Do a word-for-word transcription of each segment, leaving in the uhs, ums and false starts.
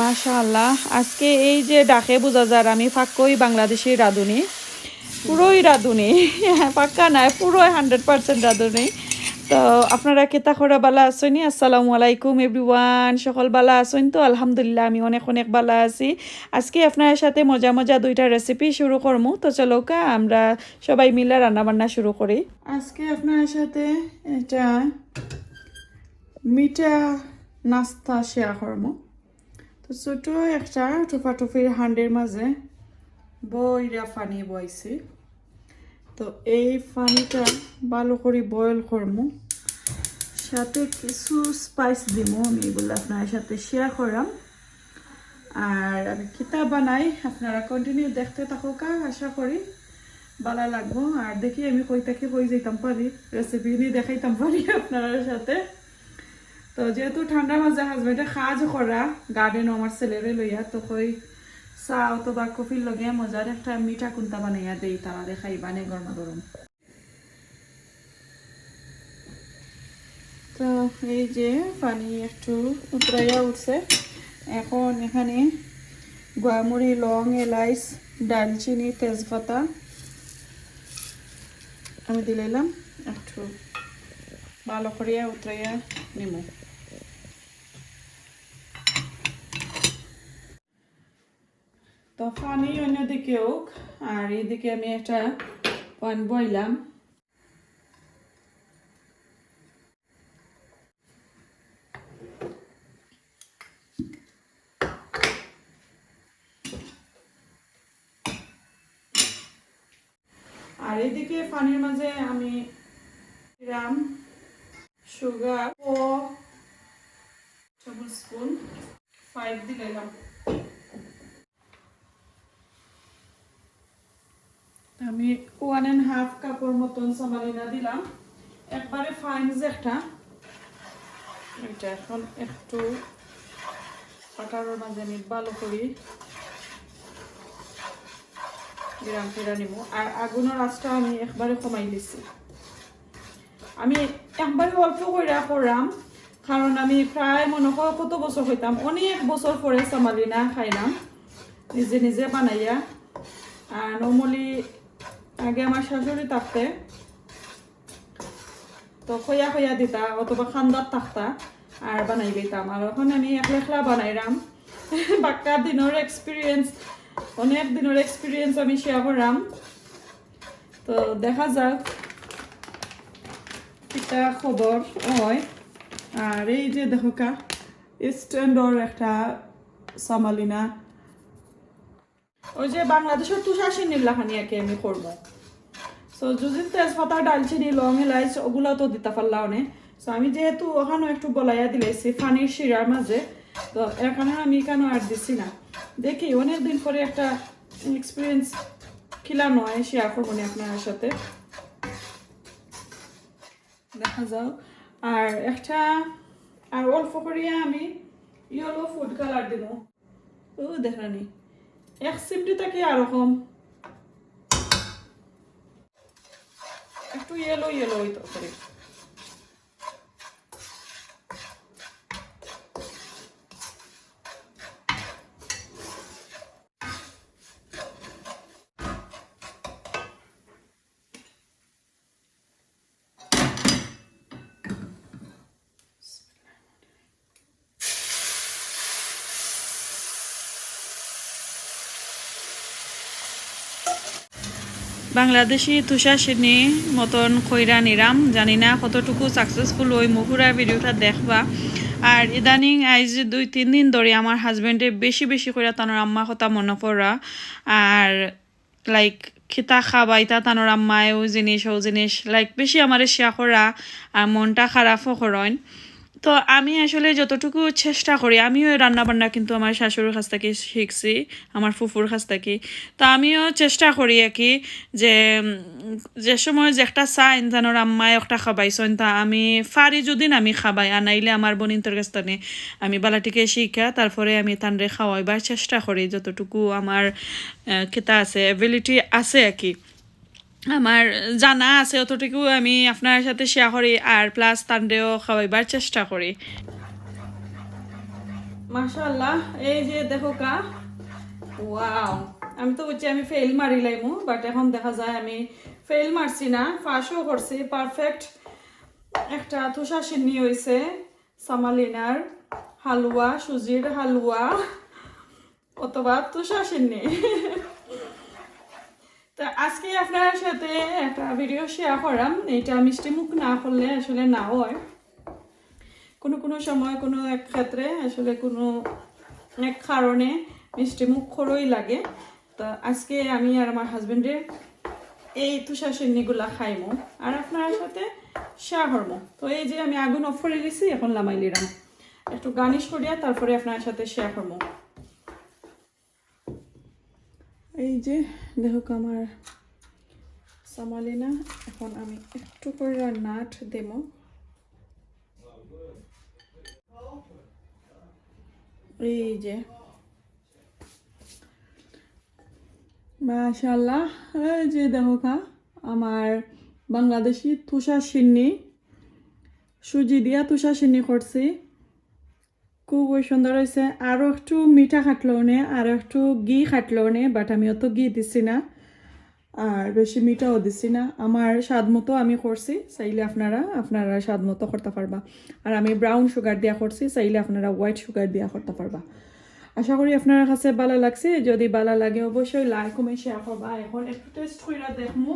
মাশাআল্লাহ, আজকে এই যে ডাকে বুঝা যার আমি পাক্কাই বাংলাদেশি রাঁধুনি, পুরোই রাঁধুনি। পাক্কা নায়, পুরোই হান্ড্রেড পার্সেন্ট রাঁধুনি। তো আপনারা কিতা করা, বালা আছইন নি? আসসালামু আলাইকুম এভরিওয়ান, সকল বালা আছইন তো? আলহামদুলিল্লাহ, আমি অনেক অনেক বালা আছি। আজকে আপনার সাথে মজা মজা দুইটা রেসিপি শুরু করমু। তো চলো কা আমরা সবাই মিলে রান্না বান্না শুরু করি। আজকে আপনার সাথে এটা মিঠা নাস্তা শেয়ার করমু। তো ছোট একটা টুফা টুফির হান্ডির মাঝে বইরা পানি বইছি। তো এই পানিটা ভালো করি বয়েল করমু, সাথে কিছু স্পাইস দিমু, আমি এগুলো আপনার সাথে শেয়ার করাম। আর আমি কিতা বানাই, আপনারা কন্টিনিউ দেখতে থাকুকা, আশা করি বালা লাগবো। আর দেখি আমি কই থাকি কই যাইতাম পারি, রেসিপি নিয়ে দেখাইতাম পারি আপনার সাথে। তো যেহেতু ঠান্ডার মাঝে হাজবেন্ডে কাজ করা, গার্ডেনও আমার ছেলেরে লইয়া, তো কই চা অথবা কফির লগে মজার একটা মিঠা কুন্তা বানাইয়া দেই, তারা খাইবা নে গরমা গরম। তো এই যে পানি একটু উতরাইয়া উঠছে, এখন এখানে গোয়ামুড়ি, লং, এলাইচ, দারচিনি, তেজপাতা আমি দিলাইলাম, একটু ভালো করিয়া উতরাইয়া নিমু। তো পানি অন্যদিকে হোক, আর এইদিকে আমি একটা প্যান বইলাম। আর এইদিকে পানির মাঝে আমি গ্রাম সুগার ও টেবিল স্পুন ফাইভ দিলাম। আমি ওয়ান অ্যান্ড হাফ কাপের মতন সামালিনা দিলাম, একবারে ফাইন যেটা। এটা এখন একটু বাটারের মাঝে আমি ভালো করি গ্রাম ফিরা নিব। আর আগুনের আঁচটা আমি একবারে কমাই দিছি। আমি একবারে অল্প কইরা করলাম, কারণ আমি প্রায় মনে হয় কত বছর হইতাম, অনেক বছর পরে সামালিনা খাইলাম নিজে নিজে বানাইয়া। আর নর্মালি আগে আমার শাশুড়ি থাকতে তো খইয়া খইয়া দিতা অথবা খান্দাত থাকতা আর বানাই দিতাম। আর এখন আমি একলা একলা বানাইলাম। বাক্কা দিনের এক্সপিরিয়েন্স, অনেক দিনের এক্সপিরিয়েন্স আমি শেয়ার করলাম। তো দেখা যাক কিতা খবর হয়। আর এই যে দেখো কা, স্ট্যান্ডার্ড একটা সামালিনা, ওই যে বাংলাদেশের তুষার সিন্নির লাখানি একে আমি করবো। সো যদি তেজপাতা, ডালচিনি, লং, এলাইচ ওগুলা তো দিতা পারলা অনে। সো আমি যেহেতু ওখানে একটু বলাইয়া দিলাইছি পানির শিরার মাঝে, তো এর কারণে আমি এখানে আর দিছি না। দেখি অনেক দিন পরে একটা এক্সপিরিয়েন্স কিলা নয় শেয়ার করবো নি আপনার সাথে, দেখা যাও। আর একটা আর অল্প করিয়া আমি ইয়েলো ফুড কালার দিব। ও দেখানি এক চিমটি থাকি আরো কম, একটু ইয়েলো ইয়েলো হইতো করে। বাংলাদেশি তুষার সিন্নি মতন কইরা নিরাম, জানি না কতটুকু সাকসেসফুল ওই মুহুরা ভিডিওটা দেখবা। আর ইদানিং আইজ দুই তিন দিন ধরে আমার হাজবেন্ডে বেশি বেশি কইরা তানোর আম্মা কথা মনে পড়া। আর লাইক কিতা খাবাইতা তানোর আম্মায়, ও জিনিস ও জিনিস, লাইক বেশি আমারে শেয়ার করা আর মনটা খারাপও করইন। তো আমি আসলে যতটুকু চেষ্টা করি, আমিও রান্না বান্না কিন্তু আমার শাশুড়ির কাছ থাকি শিখছি, আমার ফুফুর কাছ থাকি। তো আমিও চেষ্টা করি আর কি যে, উম, যে সময় যে একটা চাইন তানোর আম্মায় একটা খাবাইছইন, তা আমি পারি যদি না আমি খাবাই, আর নাইলে আমার বনিন্তর কাছ থাকি আমি বালাটিকে শিখা, তারপরে আমি তানরে খাওয়াইবার চেষ্টা করি যতটুকু আমার, আহ, কিতা আছে, অ্যাবিলিটি আছে আর কি। আমার জানা আছে অতটুকু আমি আপনার সাথে শেয়ার করি, আর প্লাস তানরেও খাওয়াইবার চেষ্টা করি। মাশাআল্লাহ, এই যে দেখো কা, ওয়াও। আমি তো বুঝছি আমি ফেইল মারিলাইমু, বাট এখন দেখা যায় আমি ফেইল মারছি না, ফাঁসও করছি। পারফেক্ট একটা তুষার সিন্নি হইছে। সামালিনার হালুয়া, সুজির হালুয়া অথবা তুষার সিন্নি। তো আজকে আপনার সাথে একটা ভিডিও শেয়ার করাম। এটা মিষ্টি মুখ না করলে আসলে না হয়। কোনো কোনো সময় কোনো এক ক্ষেত্রে আসলে কোনো এক কারণে মিষ্টি মুখ করই লাগে। তো আজকে আমি আর আমার হাজবেন্ডে এই তুষার সিন্নিগুলা খাইমু আর আপনার সাথে শেয়ার করমু। তো এই যে আমি আগুন অফ করে দিছি, এখন লামাই লিরাম, একটু গার্নিশ করিয়া তারপরে আপনার সাথে শেয়ার করমু। এই যে দেখো আমার সামালিনা, এখন আমি একটু করে নাট দেমু। এই যে মাশাআল্লাহ, এই যে দেখো খা, আমার বাংলাদেশি তুষার সিন্নি, সুজি দিয়া তুষার সিন্নি করছি। খুবই সুন্দর হইছে। আরও একটু মিঠা খাটলো নে, আরও একটু ঘি খাটলো নে, বাট আমি অত ঘি দিছি না, আর বেশি মিঠাও দিছি না। আমার স্বাদ মতো আমি করছি, চাইলে আপনারা আপনারা স্বাদ মতো করতে পারবা। আর আমি ব্রাউন সুগার দিয়া করছি, চাইলে আপনারা হোয়াইট সুগার দিয়া করতে পারবা। আশা করি আপনার কাছে ভালো লাগছে। যদি ভালো লাগে অবশ্যই লাইক কমেন্ট শেয়ার করবা। এখন একটু টেস্ট কইরা দেখমু।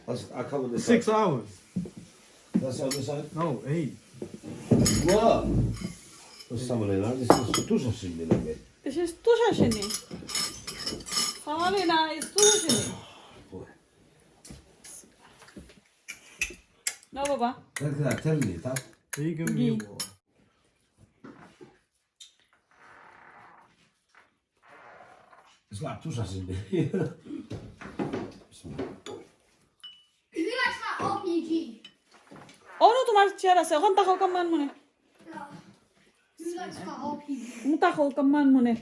That's, I come on this Six side. Hours. That's the other side. No, eight. Wow. There's some of that. This is tushashin, you know, mate. This is tushashin. Samalina is tushashin. Boy. No, Baba. Look at that. Tell me, huh? Are you giving me a water? It's like tushashin. Who likes my R P G? Oh no, তোমার চেয়ার আছে, ওখান তাকাও কামান মনে। Who likes my R P G? তাকাও কামান মনে।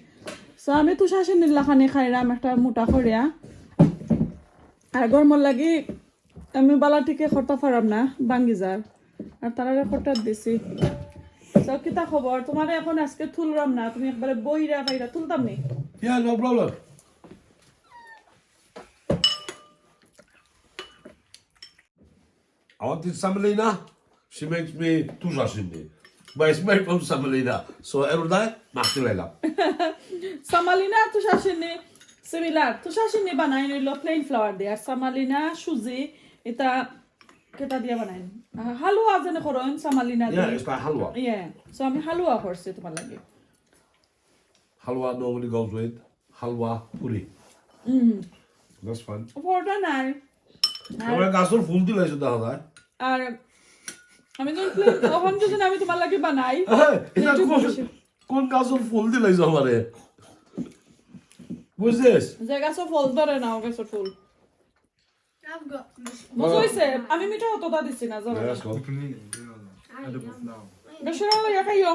So আমি তুষাসিন্নির লাখানি খাইরাম একটা মোটা করিয়া। আর গরমর লাগি আমি বালা টিকে করতে পারাম না, ভাঙ্গি যার। আর তারারে কটার দিছি। So কিতা খবর? তোমারে এখন আজকে তুলরাম না, তুমি একবারে বইরা বাইরা তুলতাম নি। Yeah, no problem. I wanted semolina. She makes me tushashin. But it's made from semolina. So every day, makti laila. সামালিনা তুষাসিন্নি সিমিলার। তুষাসিন্নি বানাই নিল প্লেন ফ্লাওয়ার দিয়ে, আর সামালিনা সুজি, এটা কেটা দিয়ে বানাই। আহ, হালুয়া যেন করইন সামালিনা Yeah, দিয়ে। It's like halwa. ইয়ে, so আমি হালুয়া করছি তোমার লাগি। Halwa normally goes with halwa puri. Hmm, That's fun. পরোটা নাই। আর, আমরা গাছর ফুল দিলাইছো দেখা যায়। আর আমি তো প্লেন, ওখান যদি আমি তোমার লাগি বানাই। হ্যাঁ, এটা YouTube কোন বসে। কোন গাছর ফুল দিলাইছো আমারে? বুঝছিস? যে গাছও ফল ধরে না, ও গাছর ফুল। I've got this. বুঝছো হইছে? আমি মিঠা অতটা দিছি না, জানো। Yeah, that's cool. You can eat it. You know, edible flower. বেশি ইয়া খাইও।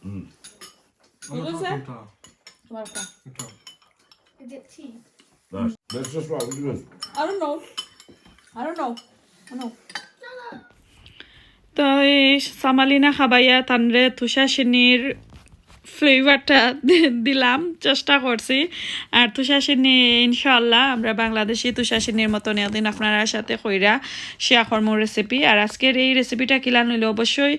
Mm. I'm a What was that? chocolate tar. তোমার একটা। Good job. Is it tea? Nice. Let's just try. What do you mean? I don't know. I don't know. I know. তো এই সামালিনা খাবাইয়া তানরে তুষাসিন্নির ফ্লেভারটা দিলাম, চেষ্টা করছি। আর তুষাসিন্নি ইনশাআল্লাহ আমরা বাংলাদেশি তুষাসিন্নির মতন একদিন আপনারার সাথে কইরা শেয়ার করমু রেসিপি। আর আজকের এই রেসিপিটা কিলান হইলে অবশ্যই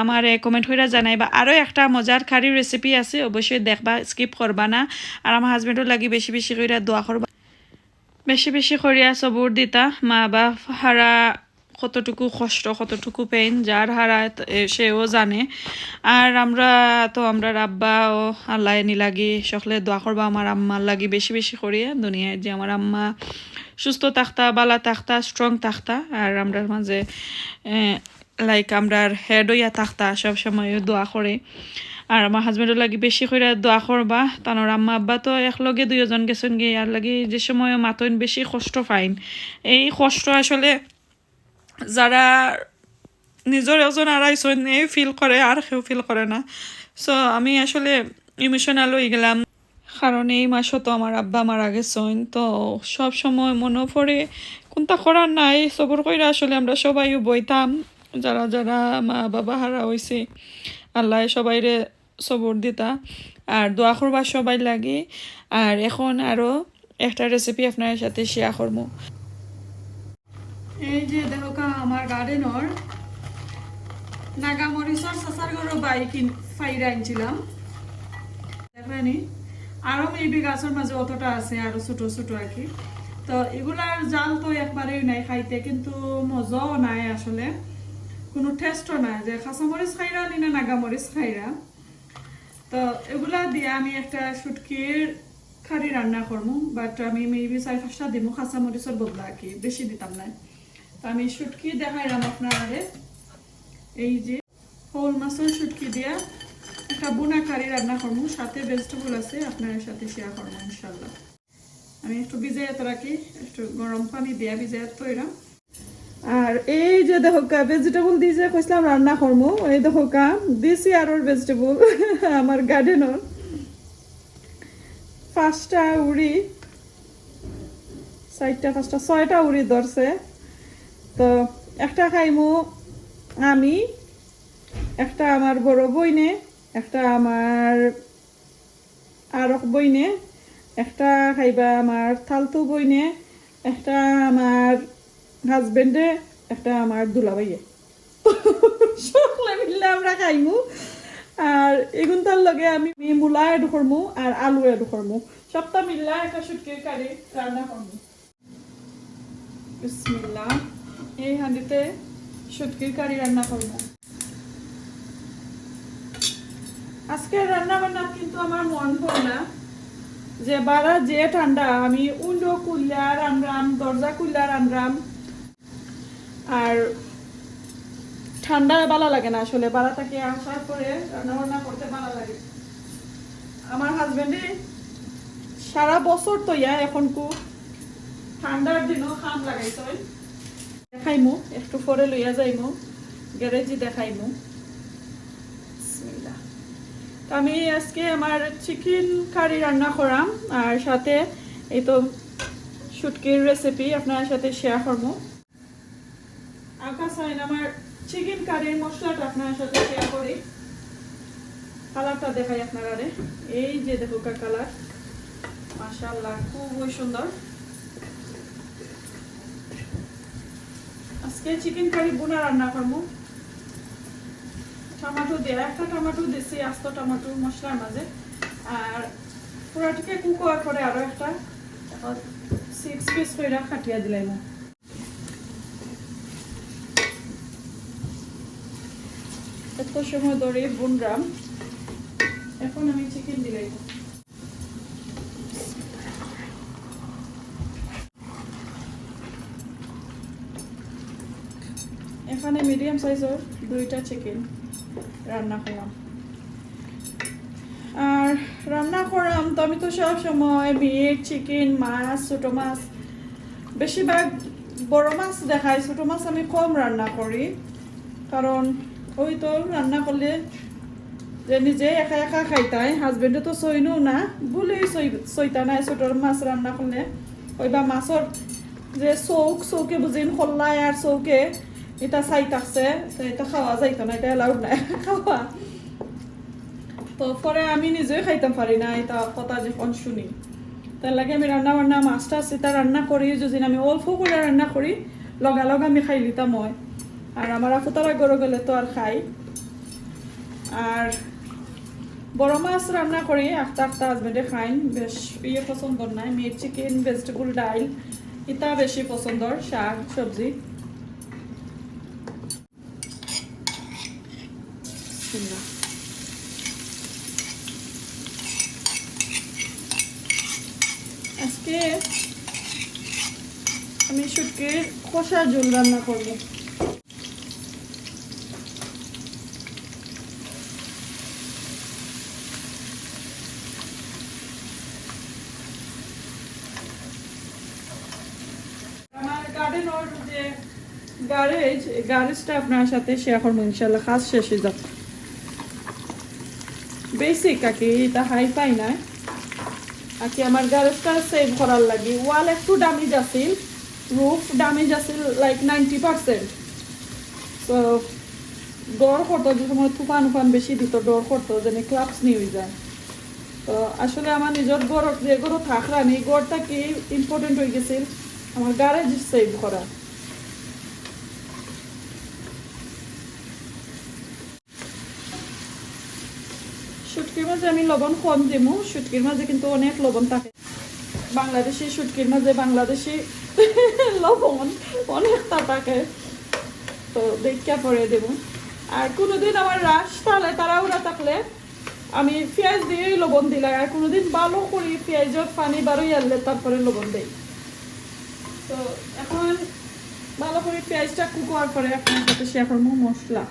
আমারে কমেন্ট কইরা জানাইবা। আরও একটা মজার কারি রেসিপি আছে, অবশ্যই দেখবা, স্কিপ করবা না। আর আমার হাজবেন্ডর লাগি বেশি বেশি কইরা দোয়া করবা, বেশি বেশি করিয়া সবুর দিতা। মা বাপ হারা কতটুকু কষ্ট, কতটুকু পেইন, যার হারা এত-, এ, সেও জানে। আর আমরা তো, আমরার আব্বা ও আল্লাহ এনি লাগি সকলে দোয়া করবা আমার আম্মার লাগি বেশি বেশি করিয়া। দুনিয়ায় যে আমার আম্মা সুস্থ থাকতা, বালা থাকতা, স্ট্রং থাকতা, আর আমরার মাঝে, এ, লাইক আমরার হেড হইয়া থাকতা, সব সময় দোয়া করে। আর আমার হাজবেন্ডর লাগি বেশি করিয়া দোয়া করবা। তানোর আম্মা আব্বা তো একলগে দুইজন গেছইন গিয়া, আর লাগি যে সময় মাতইন বেশি কষ্ট পাইন। এই কষ্ট আসলে যারা নিজর একজন আড়াইছইন, এই ফিল করে, আর কেউ ফিল করে না। সো আমি আসলে ইমোশনাল হয়ে গেলাম, কারণ এই মাসও তো আমার আব্বা মারা গেছইন। তো সব সময় মনে পড়ে, কোনটা করার নাই, সবর কইরা আসলে আমরা সবাইও বইতাম। যারা যারা মা বাবা হারা অইছে, আল্লাহ সবাইরে সবর দিতা, আর দোয়া করবা সবাই লাগি। আর এখন আরো একটা রেসিপি আপনার সাথে শেয়ার করবো। এই যে দেখো কা, আমার গার্ডেনর নাগা মরিচর চাচার ঘরো বাই কিন-, ফাইরা আনছিলাম। দেখেনি, আরো মেবি গাছর মাঝে অতটা আছে, আরো ছোট ছোট আর কি। তো এগুলার জাল তো একবারেই নাই খাইতে, কিন্তু মজাও নাই আসলে, কোনো টেস্টও নাই যে কাঁচামরিচ খাইরা নি না নাগা মরিচ খাইরা। তো এগুলা দিয়া আমি একটা শুটকির কারি রান্না করমু, বাট আমি মেবি চার পাঁচটা দিমু কাঁচামরিচর বদলা আর কি, বেশি দিতাম না। তো আমি শুটকি দেখাইলাম আপনারে, এই যে শোল মাছর শুটকি দিয়া একটা বুনা কারি রান্না করমু, সাথে ভেজিটেবল আছে, আপনার সাথে শেয়ার করমু ইনশাল্লাহ। আমি একটু ভিজাইয়া তো রাখি, একটু গরম পানি দিয়া ভিজাইয়া তো এরাম। আর এই যে দেখো কা, ভেজিটেবল দিয়ে যে কইছিলাম রান্না করমু, এই দেখো কা, দিছি আরোর ভেজিটেবল আমার গার্ডেনর। পাঁচটা উড়ি, চারটা, পাঁচটা, ছয়টা উড়ি ধরছে। তো একটা খাইমু আমি, একটা আমার বড় বইনে, একটা আমার আরক বইনে, একটা খাইবা আমার থালতু বইনে, একটা আমার হাজবেন্ডে, একটা আমার দুলাভাইয়ে। সকলে মিললে আমরা খাইমু। আর এগুনতার লগে আমি মূলা অ্যাড করমু আর আলু অ্যাড করমু, সবটা মিললা একটা শুটকির কারি রান্না করমু। বিসমিল্লাহ। এই হাঁড়িতে শুটকির কারি রান্না করব। আজকে রান্না বান্না কিন্তু আমার মন ভরে না, যে বারা যে ঠান্ডা, আমি উইন্ডো খুললা রানরাম, দরজা খুললা রানরাম। আর ঠান্ডা ভালা লাগে না আসলে, বারা থাকি আসার পরে রান্না বান্না করতে ভালা লাগে। আমার হাজবেন্ডে সারা বছর তো ইয়া এখন কু ঠান্ডার দিনও কাম লাগাইছইন। দেখাইমু, একটু পরে লইয়া যাইমু, গ্যারেজে দেখাইমু। বিসমিল্লাহ। তো আমি আজকে আমার চিকেন কারি রান্না করাম, আর সাথে এই তো শুটকির রেসিপি আপনার সাথে শেয়ার করমু। আচ্ছা, চাইন আমার চিকেন কারির মশলাটা আপনার সাথে শেয়ার করি। কালারটা দেখাই আপনারারে। এই যে দেখো কা কালার, মাশাআল্লাহ, খুবই সুন্দর। আজকে চিকেন কারি বুনা রান্না করমু। টমেটো দিয়ে, একটা টমেটো দিছি, আস্ত টমেটো মশলার মাঝে। আর পুরাটিকে কুক হওয়ার পরে আরো একটা এখন সিক্স পিস কইরা কাটিয়া দিলাইমু। এত সময় ধরে বুনরাম, এখন আমি চিকেন দিলাইমু। এখানে মিডিয়াম সাইজর দুইটা চিকেন রান্না করলাম। আর রান্না করাম তো আমি তো সব সময় মিট, চিকেন, মাছ, ছোট মাছ, বেশিরভাগ বড় মাছ দেখাই, ছোট মাছ আমি কম রান্না করি, কারণ ওই তো রান্না করলে যে নিজে একা একা খাইতাই, হাজবেন্ডে তো সইনও না, ভুলেই সই-, সইতা নাই ছোট মাছ রান্না করলে। ওই বা মাছর যে চোখ, চোখে বুঝিন খোল্লায় আর চোখে এটা ছাই থাকছে, তো এটা খাওয়া যাইতো না, এটা অ্যালাউড নাই খাওয়া। তো পরে আমি নিজেও খাইতাম পারি না, এটা কথা যখন শুনি। তার লাগে আমি রান্না বান্না, মাছ টাছ এটা রান্না করি, যদি আমি অল্প করে রান্না করি, লগালগ আমি খাই লিতাম হয়। আর আমার আফুতারা ঘরো গেলে তো আর খাই। আর বড় মাছ রান্না করি, আখতা আখতা হাজবেন্ডে খাইন, বেশ ইয়ে পছন্দ নাই। মিট, চিকেন, ভেজিটেবল, ডাইল, এটা বেশি পছন্দ, শাক, সবজি। বিসমিল্লাহ। আজকে আমি শুটকির কষা ঝোল রান্না করব। আমার গার্ডেনর যে গ্যারেজ, এই গ্যারেজটা আপনার সাথে শেয়ার করবো ইনশাল্লাহ, কাজ শেষ হয়ে যাক। বেসিক আর কি, এটা হাই ফাই নাই। আর কি আমার গ্যারেজটা সেভ করার লাগি ওয়াল একটু ড্যামেজ আছিল, রুফ ড্যামেজ আছিল লাইক নাইনটি পার্সেন্ট। তো ঘর করতো যে সময় তুফান উফান বেশি দিত, ডর করতো যেন ক্লাপস নি হয়ে যায়। তো আসলে আমার নিজের ঘর, যে ঘরও থাকরানি, ঘরটা কি ইম্পর্টেন্ট হয়ে গেছিল আমার গ্যারেজ সেভ করা। শুটকির মাঝে আমি লবণ কম দিমু, শুটকির মাঝে কিন্তু অনেক লবণ থাকে। বাংলাদেশি শুটকির মাঝে বাংলাদেশি লবণ অনেকটা থাকে, তো দেখিয়া পরে দেব। আর কোনোদিন আমার রাশ তাহলে তাড়াহুড়া থাকলে আমি পেঁয়াজ দিয়েই লবণ দিলাই, আর কোনোদিন ভালো করে পেঁয়াজের পানি বারোই আনলে তারপরে লবণ দেই। তো এখন ভালো করে পেঁয়াজটা কুক হওয়ার পরে আপনার সাথে শেয়ার করবো মশলা।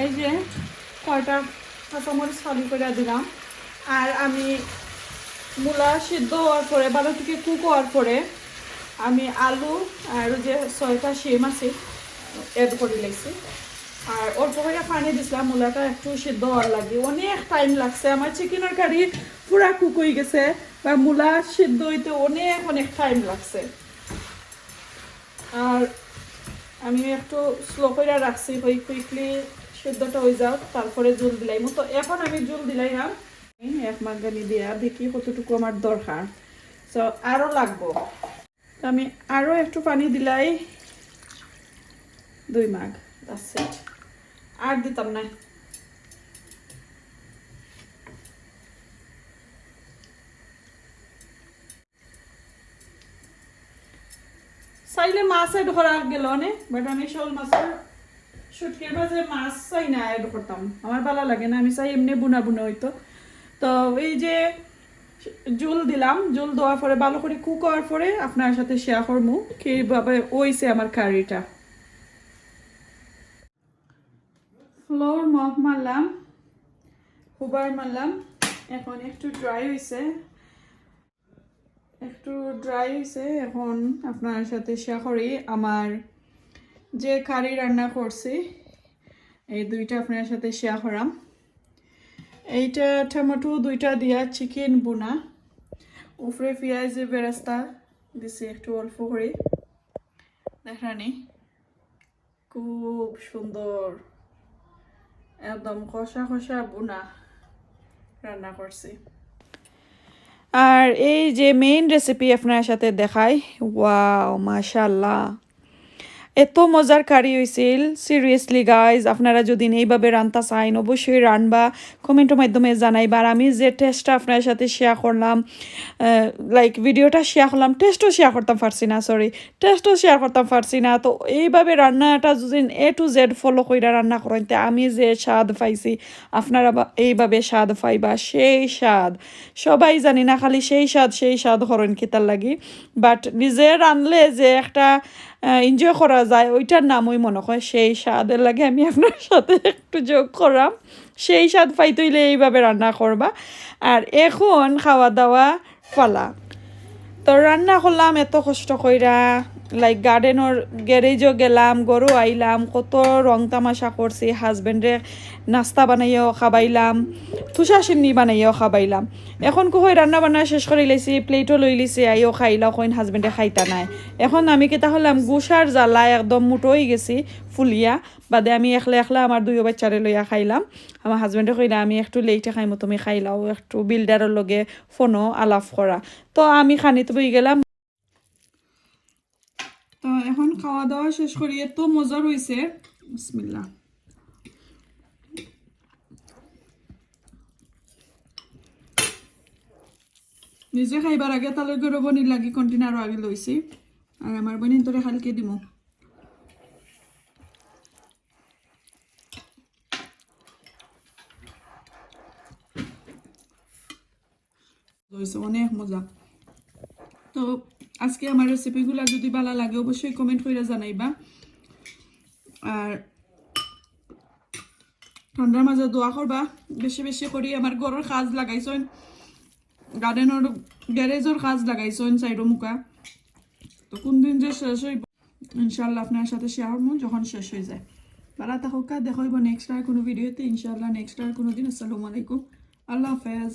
এই যে কয়টা কাঁচামরিচ ফালি করে দিলাম। আর আমি মূলা সিদ্ধ হওয়ার পরে, ভালো থেকে কুক হওয়ার পরে আমি আলু আর ওই যে ছয়টা শিম আছে অ্যাড করে লাইছি। আর অল্প করে পানি দিছিলাম মূলাটা একটু সিদ্ধ হওয়ার লাগি। অনেক টাইম লাগছে আমার চিকেনের কারি পুরা কুক হয়ে গেছে, বা মূলা সিদ্ধ হইতে অনেক অনেক টাইম লাগছে। আর আমি একটু স্লো করে রাখছি, ওই কুইকলি সিদ্ধটা হয়ে যাও, তারপরে জল দিলাইমু। তো এখন আমি জল দিলাইলাম এক মাগ আমি দিয়া দেখি কতটুকু আমার দরকার। তো আরও লাগবো, তো আমি আরও একটু পানি দিলাই দুই মাগ, that's it, আর দিতাম না। চাইলে মাছ অ্যাড করা গেল অনে, বাট আমি শোল মাছের শুটকির মাঝে মাছ চাই না অ্যাড করতাম, আমার ভালো লাগে না। আমি চাই এমনি বুনা বুনা হইতো। তো এই যে জল দিলাম, জল দেওয়ার পরে ভালো করে কুক হওয়ার পরে আপনার সাথে শেয়ার করবো কিভাবে হইছে আমার কারিটা। ফ্লোর মপ মারলাম, হুবার মারলাম, এখন একটু ড্রাই হইছে। একটু ড্রাই হইছে, এখন আপনার সাথে শেয়ার করি আমার যে কারি রান্না করছি, এই দুইটা আপনার সাথে শেয়ার করাম। এইটা টমেটো দুইটা দিয়া চিকেন বুনা, উপরে পেঁয়াজ বেরেস্তা দিছি একটু অল্প করে, দেখরানি। খুব সুন্দর, একদম কষা কষা বুনা রান্না করছি। আর এই যে মেইন রেসিপি আপনার সাথে দেখাই, ওয়াও, মাশাআল্লাহ, এত মজার কারি হইছিল। সিরিয়াসলি গাইজ, আপনারা যদি এইভাবে রানতা চাইন, অবশ্যই রানবা, কমেন্টের মাধ্যমে জানাইবা। আর আমি যে টেস্টটা আপনার সাথে শেয়ার করলাম, লাইক ভিডিওটা শেয়ার করলাম, টেস্টও শেয়ার করতাম পারছি না, সরি, টেস্টও শেয়ার করতাম পারছি না। তো এইভাবে রান্নাটা যদি এ টু জেড ফলো কইরা রান্না করেন, তে আমি যে স্বাদ পাইছি, আপনারা বা-, এইভাবে স্বাদ পাইবা, সেই স্বাদ। সবাই জানি না খালি সেই স্বাদ, সেই স্বাদ করেন কিতার লাগি, বাট নিজে রানলে যে একটা এনজয় করা যায়, ওইটার নামই মনে হয় সেই স্বাদ। এর লাগি আমি আপনার সাথে একটু যোগ করাম, সেই স্বাদ পাইতে হইলে এইভাবে রান্না করবা। আর এখন খাওয়া দাওয়া ফালা। তো রান্না করলাম এত কষ্ট কইরা, লাইক গার্ডেনর গ্যারেজও গেলাম, ঘরও আইলাম, কত রং তামাশা করছি। হাজবেন্ডরে নাস্তা বানাইয়াও খাবাইলাম, তুষার সিন্নি বানাইয়াও খাবাইলাম। এখন কই রান্না বান্না শেষ করি লাইছি, প্লেটও লই লিছি, আইও খাইলাও কইন হাজবেন্ডে খাইতা নায়। এখন আমি কিতা করলাম, গুসার জ্বালা একদম মুটো অই গেছি ফুলিয়া। বাদে আমি একলা একলা আমার দুইও বাচ্চারে লইয়া খাইলাম। আমার হাজবেন্ডে কইলা, "আমি একটু লেটে খাইমু, তুমি খাইলাও।" একটু বিল্ডারর লগে ফোনো আলাপ করা। তো আমি খানিত বই গেলাম। তো এখন খাওয়া দাওয়া শেষ করি, এত মজা রইছে। বিসমিল্লাহ। নিজে খাইবার আগে তালর গরো বনির লাগি কন্টেনারও আগে লইছি। আর আমার বইন তোরে কালকে দিমু। হইছে অনেক মজা। তো আজকে আমার রেসিপিগুলা যদি ভালা লাগে অবশ্যই কমেন্ট কইরা জানাইবা। আর ঠান্ডার মাঝে দোয়া করবা, বেশি বেশি করি আমার ঘরর কাজ লাগাইছইন, গার্ডেনর গ্যারেজর কাজ লাগাইছইন সাইডো মুখা। তো কোন দিন যে শেষ হইব ইনশাআল্লাহ আপনার সাথে শেয়ার করবো যখন শেষ হয়ে যায়। ভালা থাকুক্কা, দেখা হইব নেক্সট আর কোনো ভিডিওতে ইনশাআল্লাহ, নেক্সট আর কোনো দিন। আসসালামু আলাইকুম, আল্লাহ হাফেজ।